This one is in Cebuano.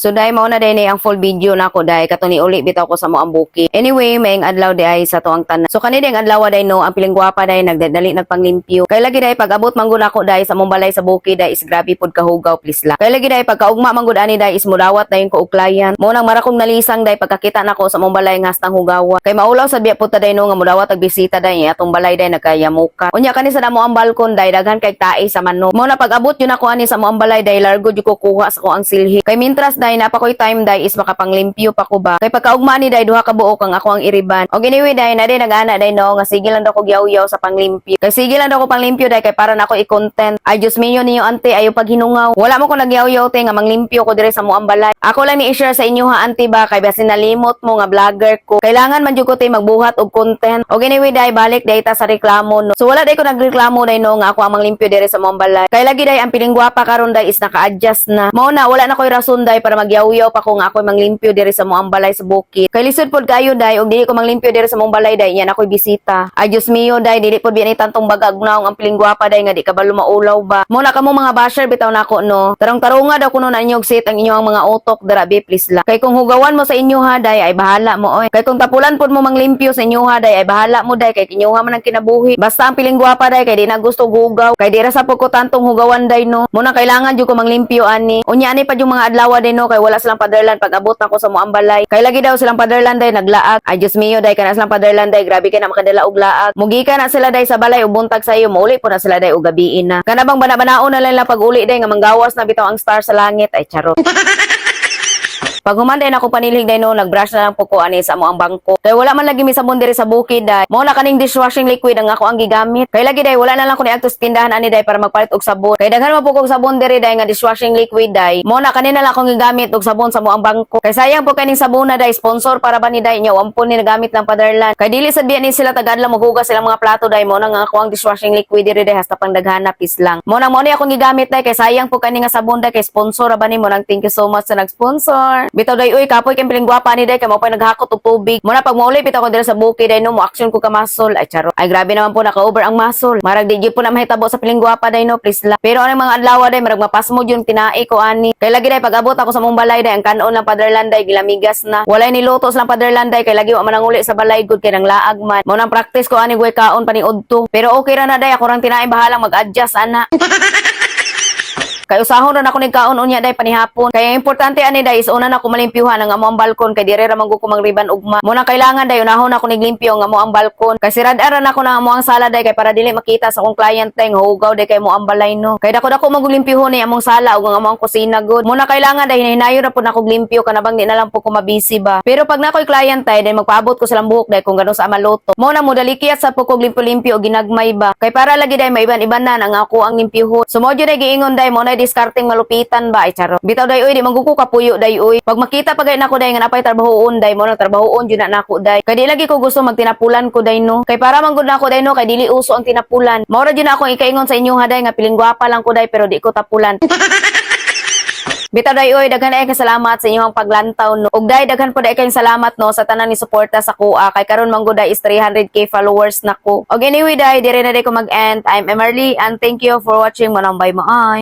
So dai, mao na day ni ang full video nako dai, katong niuli bitaw ko sa among bukid. Anyway, maayong adlaw diay sa atoang tanan. So kani ang adlaw day no, ang piling gwapa day nagdadali nagpanglimpyo. Kay lagi day, pag abot man gud ako day sa among balay sa bukid day is grabe pud kahugaw, please lang. Kay lagi day, pagkaugma man gud ani day is mudawat dayon ko og client. Mao nang mara kong nalisang day pagkakita nako sa among balay nga hastang hugawa. Kay maulaw sa biya pud ta day no nga mudawat og bisita day, atong balay day nagkayamuka. Unya kani sa amo ang balkon day, daghan kay tae sa manok. Mao na pag abot jud nako ani sa among balay day, largo jud ko kuha sa ko ang silhi. Kay mintras day naa pa koy time day is makapanglimpyo pa ko ba. Kay pagkaugma ni day, duha ka buok ang ako ang iriban. Og anyway day, na day nag-ana day no nga sige lang daw ko yaw-yaw sa panglimpyo. Kay sige lang daw ko panglimpyo day kay para nako i-content. Ay Diyos mio niyo ante, ayo paghinungaw. Wala mo ko nagyaw-yaw te nga manglimpyo ko dire sa among balay. Ako lang ni i-share sa inyo ha ante ba, kay basin nalimot mo nga vlogger ko. Kailangan man jud ko te magbuhat og content. Og anyway day, balik day ta sa reklamo no. So wala day ko nagreklamo day no nga ako ang manglimpyo dire sa among balay. Kay lagi day, ang piling gwapa karon day is naka-adjust na. Mao na wala na koy rason day para magyaw-yaw pa ko nga ako manglimpyo dire sa among balay sa bukid. Kay lisod pod kayo day og dili ko manglimpyo dire sa among balay day, nya ako'y bisita. Ay Diyos mio day, dili pod biya ni tantong bagag naong ang piling gwapa day nga di kabalo maulaw ba. Mao na kamo mga basher bitaw nako no. Tarong-tarunga daw kuno na inyong sit ang inyong mga utok dara be, please lang. Kay kung hugawan mo sa inyo ha day ay bahala mo oy. Kay kung tapulan pod mo manglimpyo sa inyo ha day ay bahala mo day, kay kinyuha man ang kinabuhi. Basta ang piling gwapa day kay di na gusto hugaw. Kay di ra sa ko tantong hugawan day no. Mao na kailangan jud ko manglimpyo ani. Unya ani pa yung mga adlaw day no kay wala silang paderlan pag abot nako sa among balay. Kay lagi daw silang paderlan day naglaag. Ay Diyos mio day, kana silang paderlan day, grabe kay na makadala og laag. Mugikan na sila day sa balay ug buntag sayo, mouli po na sila day og gabiin na. Kana bang bana-banaon na lang nila pag uli day nga manggawas na bitaw ang star sa langit, ay charot. Pag human day nako panilhig day no, nagbrush na lang po ko ani sa amo ang bangko. Kay wala man lagi mi sabon diri sa bukid day. Mao na kaning dishwashing liquid ang ako ang gigamit. Kay lagi day, wala na lang ko ni adto sa tindahan ani day para magpalit og sabon. Kay daghan man po kog sabon diri day nga dishwashing liquid day. Mao na kanina lang akong gigamit og sabon sa amo ang bangko. Kay sayang po kaning sabon na day, sponsor para ba ni day nya ampon ni nagamit lang paderlan. Kay dili sad biya ni sila tagadla maghugas silang mga plato day. Mao na nga ako ang dishwashing liquid diri day hasta pang daghana pis lang. Mao na mao ni akong gigamit day kay sayang po kani nga sabon day kay sponsor ra ba ni mo nang thank you so much sa nag-sponsor. Bitaw day uy, kapoy kay piling gwapa ni day kay mao pa naghakot og tubig. Mao na pag mouli bitaw ko diri sa bukid day no, mo action ko ka muscle. Ay charot. Ay grabe naman po naka-over ang muscle. Marag di gyud po na mahitabo sa piling gwapa day no, please lang. Pero anong mga adlaw day, marag mapasmo jud tinai ko ani. Kay lagi day, pag abot ako sa mong balay day, ang kanon ng paderlan day gilamigas na. Walay niluto sa paderlan day kay lagi wa man nanguli sa balay gud kay nang laag man. Mao nang practice ko ani way kaon pa ni udto. Pero okay ra na day, ako rang tinai bahalang mag-adjust ana. Kay usahon ra na ako nagkaon unya day panihapon. Kaya importante ani day is una na ko malimpyuhan ang amo ang balkon kay dire ra man ko mangriban ugma. Muna kailangan day unahon ako niglimpyo ang amo ang balkon. Kay sirad ra na ako ng amo ang sala day kay para dili makita sa akong client day nga hugaw day kay mo ang balay no. Kay dako dako man limpyuhon ni among sala ug ang amo ang kusina gud. Muna kailangan day hinahinayon ra pud nako limpyo kana bang di na lang po ko mabisi ba. Pero pag nakoy client day, day magpaabot ko silang buhok day kung gano sa maluto. Mo na mo dalikiat sa po kog limpyo-limpyo og ginagmay ba. Kay para lagi day maiban-iban na ang ako ang limpyuhon. So mo jud day giingon day mo na diskarteng malupitan ba, ay charot. Bitaw day uy, di man ko kapuyo day uy. Pag makita pa gay nako day nga napay trabahoon day, mo na trabahoon jud na nako day. Kay di lagi ko gusto magtinapulan ko day no. Kay para man gud nako day no kay dili uso ang tinapulan. Mao ra jud na akong ikaingon sa inyo ha day nga piling gwapa lang ko day pero di ko tapulan. Bitaw day oy, daghan ay salamat sa inyong paglantaw no. Ug day daghan po day kayong salamat no sa tanan ni suporta sa kuha kay karon man gud day is 300K followers na ko. Og anyway day, dire na day ko mag-end. I'm Emerly and thank you for watching. Manambay mo ay.